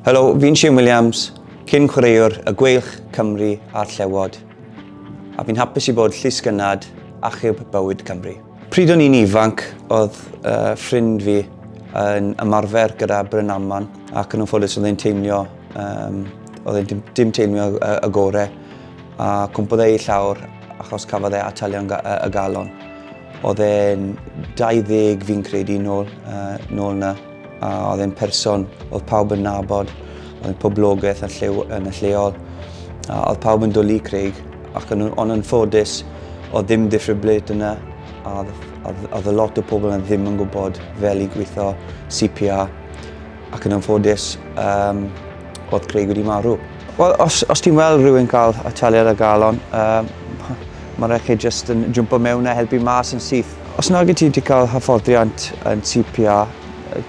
Helo, fi'n Shane Williams, cyn chwaraewr y Gweilch, Cymru a'r Llewod, a fi'n hapus i bod llys gynad Achub Bywyd Cymru. Pryd o'n i'n ifanc, oedd uh, ffrind fi yn ymarfer gyda Brynaman ac yn anffodus oedd e'n teimlo, um, oedd e'n dim, dim teimlo y, y gore a cwmpodd e i llawr achos cafodd e atalion y galon. Oedd e'n 20 fi'n credu nôl, uh, nôl na, a oedd e'n person oedd pawb yn nabod, oedd e'n poblogaeth yn, llew, yn y lleol, a oedd pawb yn dwlu Craig, ac yn, ond yn ffodus, oedd ddim defibrillator yna, a oedd, oedd, lot o pobl yn ddim yn gwybod fel i gweithio CPR, ac yn anffodus, um, oedd Craig wedi marw. Wel, os, os ti'n weld rhywun cael ataliad y galon, um, mae rhaid chi jyst yn jwmpo mewn a helpu mas yn syth. Os nag ti wedi cael hyfforddiant yn CPR,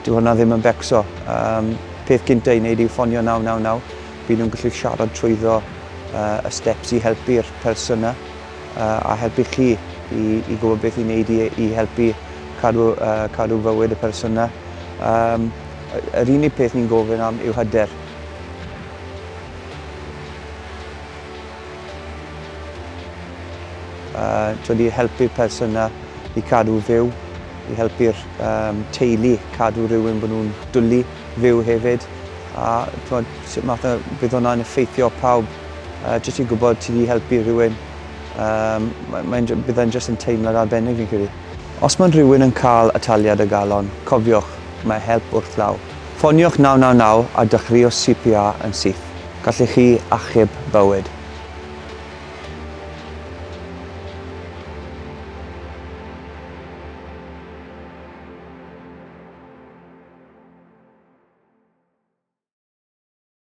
dyw hwnna ddim yn becso. Um, peth gyntaf i wneud yw ffonio 999. Bydd nhw'n gallu siarad trwyddo uh, y steps i helpu'r person yna uh, a helpu chi i, i gwybod beth i wneud i, i helpu cadw, uh, cadw fywyd y person yna. Um, yr unig peth ni'n gofyn am yw hyder. Uh, twyd, i helpu'r person yna i cadw fyw, i helpu'r um, teulu cadw rhywun bod nhw'n dwlu fyw hefyd. A twyd, sut math o, bydd hwnna'n effeithio pawb. Uh, jyst i gwybod ti wedi helpu rhywun, um, mae'n, bydd e'n jyst yn teimlad arbennig fi'n credu. Os mae rhywun yn cael ataliad y galon, cofiwch, mae help wrth law. Ffoniwch 999 a dechreuwch CPR yn syth. Gallech chi achub bywyd.